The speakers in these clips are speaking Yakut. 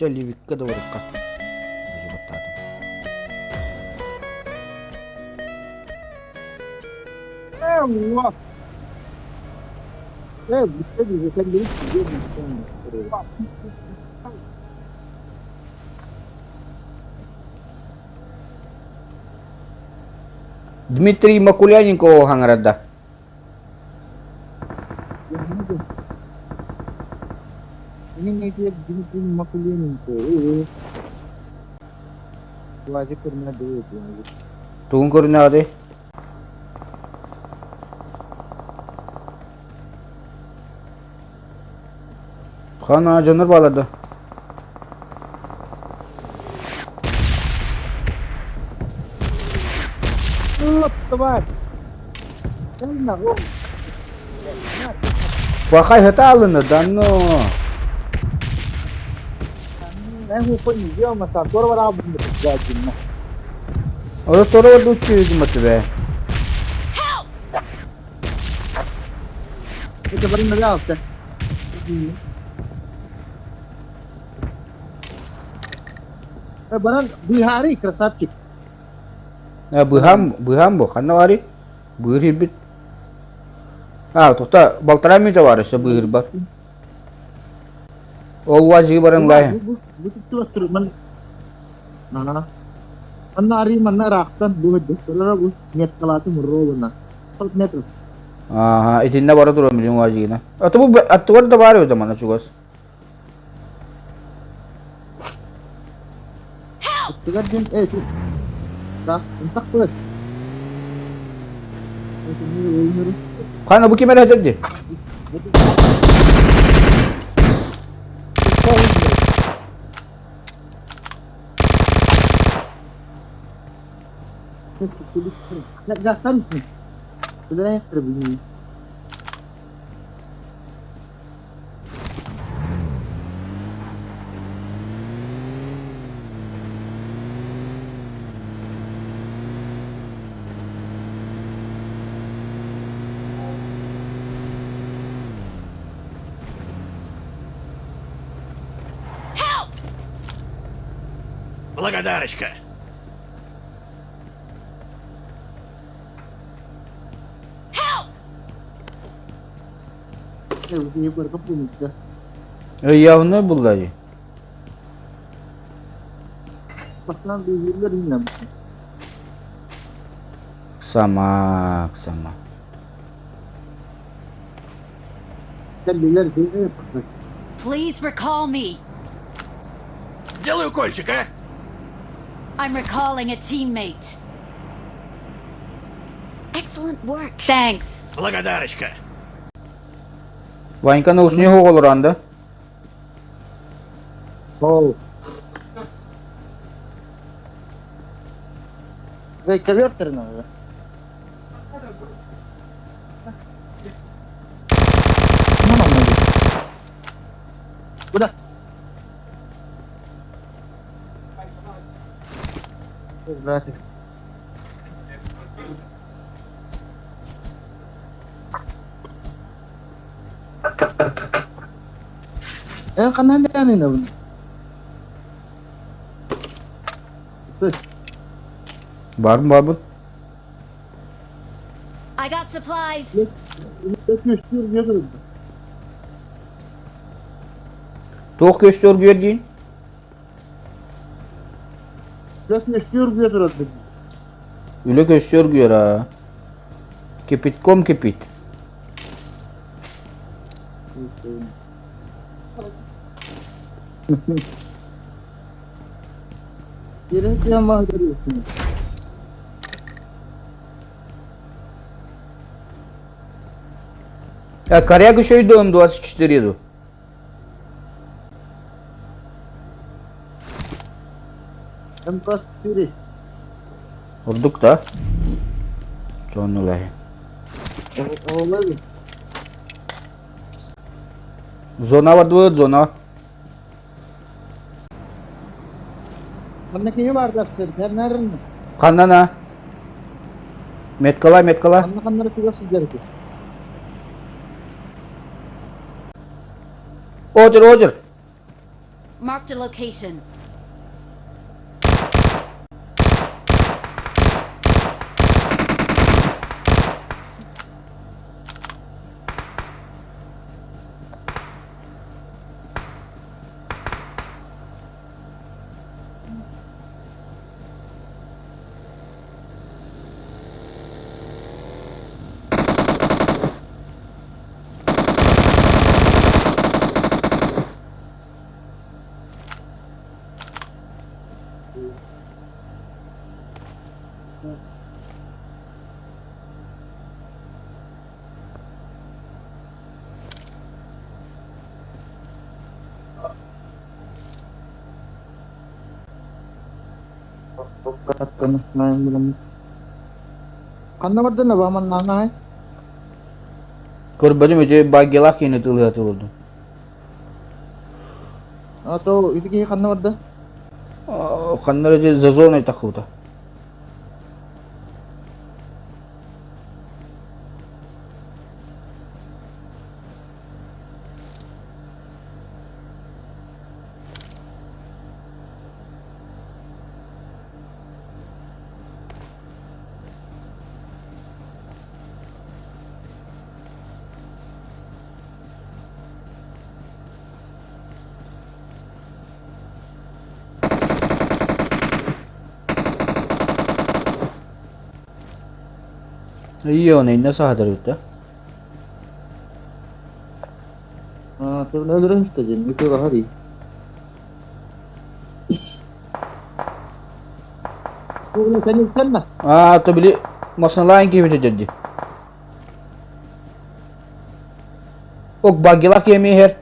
Чэ, Ливикка да барыахха. Баттаатым. Дмитрий Макуляненко хаҥарда. Тугун көрүнэҕитий? Хана дьоннор баалар да? Плохая алына, да ну. Ora tora dutti matbe. Баран быыһаарый, красавчик. Быһаам, быһаам бу. Ханна баарый? Быыр ирбит. А, тоқта, полтора минута бар өссө быыһыр бар. Ол уазиги баран лай. Манна арыы манна ыраахтан бу бу меткалаатым ровно. 40 метров. Ага, итиннэ бара турар милион уазигына. А то бу аттыгар да баар эбит манна чугас. Аттыгар диэн э Да, ынтах көр. Хана бу ким эрэ этэр дии? Благодарочка. Явно булла дии. Сама, сама. Please recall me. Сделай укольчик, а? I'm recalling a teammate. Excellent work. Thanks. Благодарочка. Ванька наушник оҕолорон да? Ол. Ковер надо. Куда? Здравствуйте. Э, ханан дээнин Барбын барбын. I got supplies. Туох көстөр диин? Үлэ көстөр а. Кипитком кипит. А коряк еще и дом 24 иду. М24. Ордук да? Чоннулай. Зона бардыбыт, зона. Манна кини баар сэр, Ханна на? Меткала, меткала. Ханна ханнара туга сылдьар этэ. Отер, отер. Marked a location. Ханна бардын абаманнаана Көрбөтүм ити баггилаах киһини тылыһа турдум. А то ити киһи ханна барда? Ханна эрэ за зоной таххыбыта. Ионы инне саһатар эбит да? Өлөрөн истэдин, ытыалаһар Аа, то били масналаан киһибит этэрди. Ок баггилах киэми иһэр.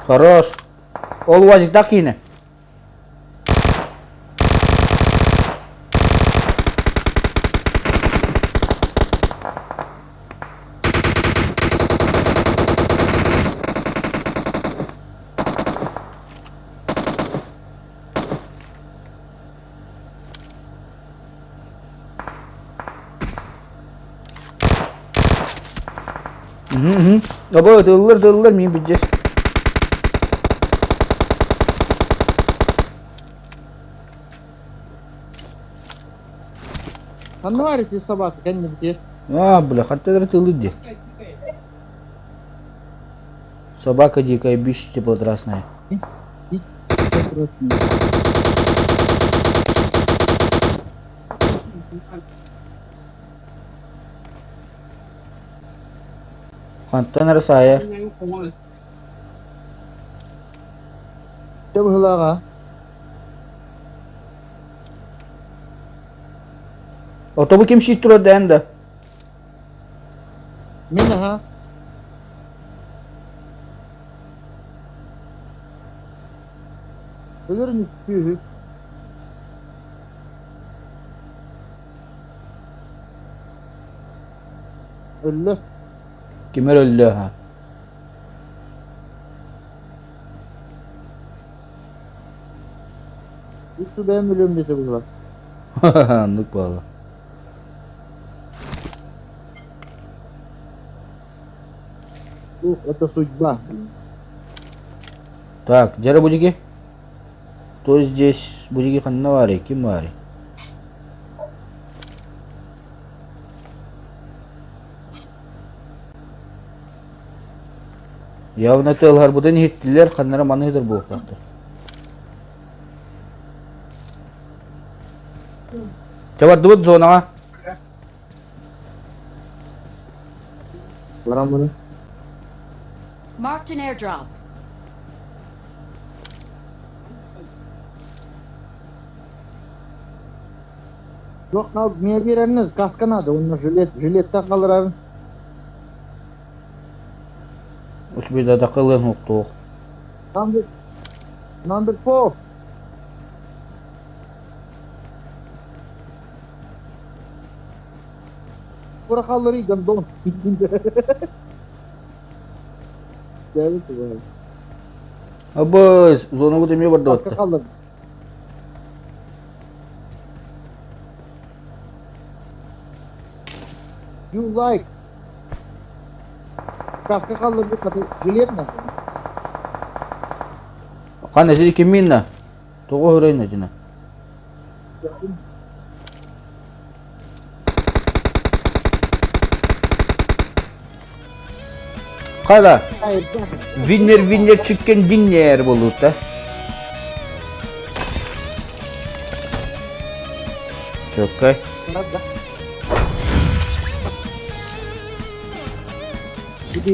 Хорош. Ол уазиктах киинэ. Абы ытыллар ытыллар мин билдьэс. Ханна баар ити собака кэннибити? А, бля, хантан ытыллыр дии. Собака дикая, бич теплотрасная. Хантан эрэ саайар. Дьэ быһыылааҕа. Отобу ким сиит турар дээн да? Мин аһа. Өлөр үһү. Өллө. Ким эрэ өллө аһа. Үс бэйэм өлүөм диэтэ быһыылаах. Оннук буолла. Ух, это судьба. Так, дьэ эрэ будиги. Кто здесь? Будиги ханна баарый? Ким баарый? Явно тыалһарбытын иһиттилэр, ханнара маны ыытар буолуохтаахтар. Чэ бардыбыт зонаҕа. Баран bunu. Marked an airdrop. Yok al niye bireniniz kaska надо, онно жилет, жилеттен kalırарын. Усбейда кылын хуктуох. Number, number four. Пура халлары гондон. Абы зона эмиэ барда Халлар. You like. Шкафка хаалларбыт хата жилет нахуй. Ханна сири кимминна? Тоҕо уһурайна дьина? Хайла, Виннер виннер чиккен диннер болута. Чөккай. Ити